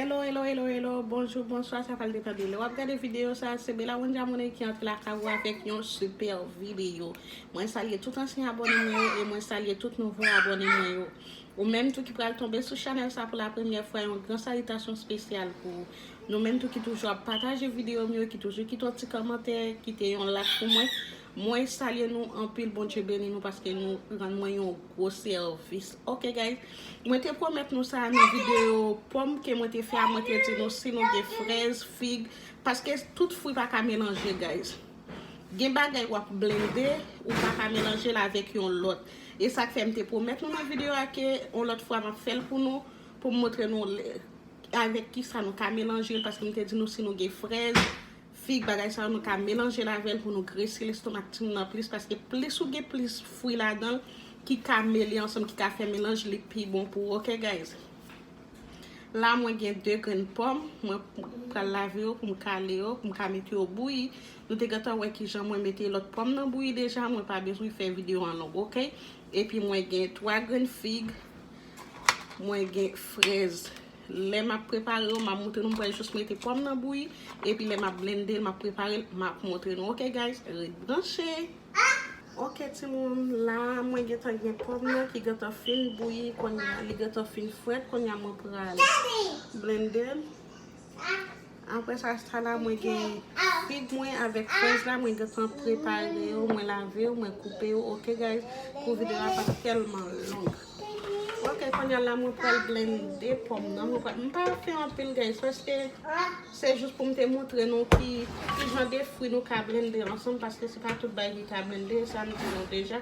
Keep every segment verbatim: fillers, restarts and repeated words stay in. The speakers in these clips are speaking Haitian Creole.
Hello, hello, hello, hello, bonjou, bonswa, sa pral depann de lè w ap gade videyo sa, se Bella Wanja Monet ki antre lakay ou avèk yon sipè videyo. Mwen salye tout ansyen abòne mwen yo e mwen salye tout nouvo abòne mwen yo. Ou menm tou ki pral tonbe sou chanèl sa pou la premyè fwa, yon gran salitasyon espesyal pou ou. Nou menm tou ki toujou ap pataje videyo m yo, ki toujou kite yon ti kòmantè, kite yon like pou mwen. Mwen salye nou anpil, Bondye beni nou paske nou rann mwen yon gwo sèvis. Ok, guys, mwen te pwomèt nou sa nan videyo pòm ke mwen te fè a, mwen te di nou si nou gen frèz, fig, paske tout fwi pa ka melanje, guys. Gen bagay w ap blende, ou pa ka melanje l avèk yon lòt. E sa k fè m te pwomèt nou nan videyo a ke yon lòt fwa m ap fè l pou nou, pou m montre nou lè, avèk kisa nou ka melanje l, paske m te di nou si nou gen frèz, fig, bagay sa yo, nou ka melanje l avè l pou nou grese lestomak timoun nan plis, paske plis ou gen plis fwi ladan l ki ka mele ansanm, ki ka fè melanj li pi bon pou ou, ok, guys? La, mwen gen de grenn pòm, mwen pral lave yo pou m kale yo, pou m ka mete yo bouyi. Nou te gentan wè kijan mwen mete lòt pòm nan bouyi deja, mwen pa bezwen fè videyo an long, ok? Epi mwen gen twa grenn fig, mwen gen frèz. Lè m ap prepare yo, m ap montre nou, m pral jis mete pòm nan bouyi, epi lè m ap blende l, m ap prepare l, m ap montre nou, ok, guys? Ret branche. Ok, timoun, la, mwen gentan gen pòm nan ki gentan fin bouyi, kounye a, li gentan fin frèt, kounye a, mwen pral blende l. Apre sa, sa la, mwen gen fig mwen avèk frèz la, mwen gentan prepare yo, mwen lave yo, mwen koupe yo, ok, guys? Pou videyo a pa tèlman long. Ok, kounye a la, mwen pral blende pòm nan, mwen pral, m pa fè anpil, guys, paske se jis pou m te montre nou ki, ki jan de fwi nou ka blende ansanm, paske se pa tout bagay ki ka blende, sa m di nou deja.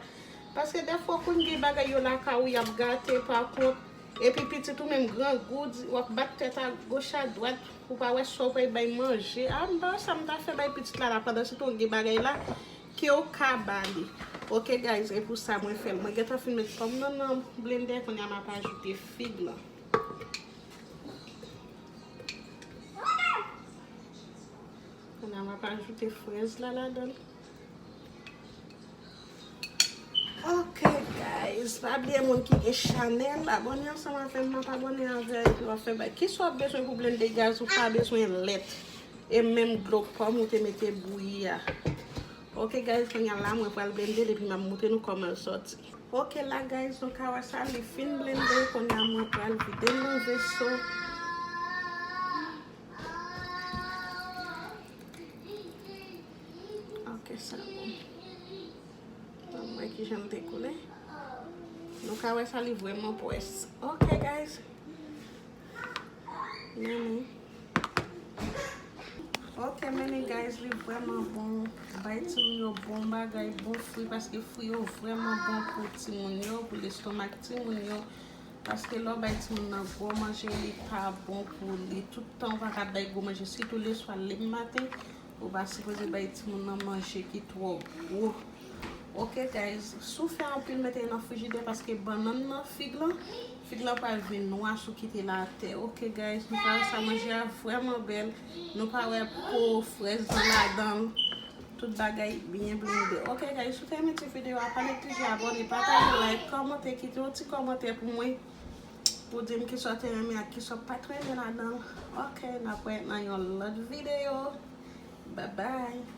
Paske dèfwa, konn gen bagay yo lakay ou, y ap gate, pa kont, epi pitit ou menm grangou, di, w ap bat tèt a goch a dwat, ou pa wè sa w pral bay manje. A, m pa wè sa m ta fè bay pitit la, la, pandan se tan gen bagay la, ke w ka ba li. Ok, guys, e pou sa mwen fè l. Mwen gentan fin met pòm nan nan blendè, kounye a m ap ajoute fig lan. Kounye a m ap ajoute frèz la ladan l. Ok, guys, pa bliye moun ki gen chanèl, abòne ansanm avè m, m ap abòne avè w, epi w ap fè bay. Kisa w ap bezwen pou blende gaz, ou pa bezwen lèt. E menm dlo pòm ou te mete bouyi a. Ok, guys, kounye a la, mwen pral blende l, epi m ap montre nou kòman l sòti. Ok, la, guys, nou ka wè sa, li fin blende, kounye a mwen pral vide l nan veso. Ok, sa bon. Ann wè kijan l te koule. Nou ka wè sa, li vrèman pwès. Ok, guys. Mennen. Ok, mennen, guys, li vrèman bon. Bay timoun yo bon bagay, bon fwi, paske fwi yo vrèman bon pou timoun yo, pou lestomak timoun yo. Paske lè w bay timoun nan gwo manje, li pa bon pou li. Tout tan w pa ka bay gwo manje, sitou leswa, lemen maten, ou pa sipoze bay timoun nan manje ki twò gwo. Ok, guys, si w fè anpil, mete l nan frijidè, paske bannann nan, fig lan, fig lan pral vin nwa si w kite l atè. Ok, guys, nou pa wè sa, manje a vrèman bèl. Nou pa wè po frèz lan ladan l. Tout bagay byen blende. Ok, guys, si w te renmen ti videyo a, pa neglije abòne, pataje, like, kòmante, kite yon ti kòmantè pou mwen, pou di m kisa w te renmen ak kisa w pa t renmen ladan l. Ok, n ap wè nan yon lòt videyo. Bye bye.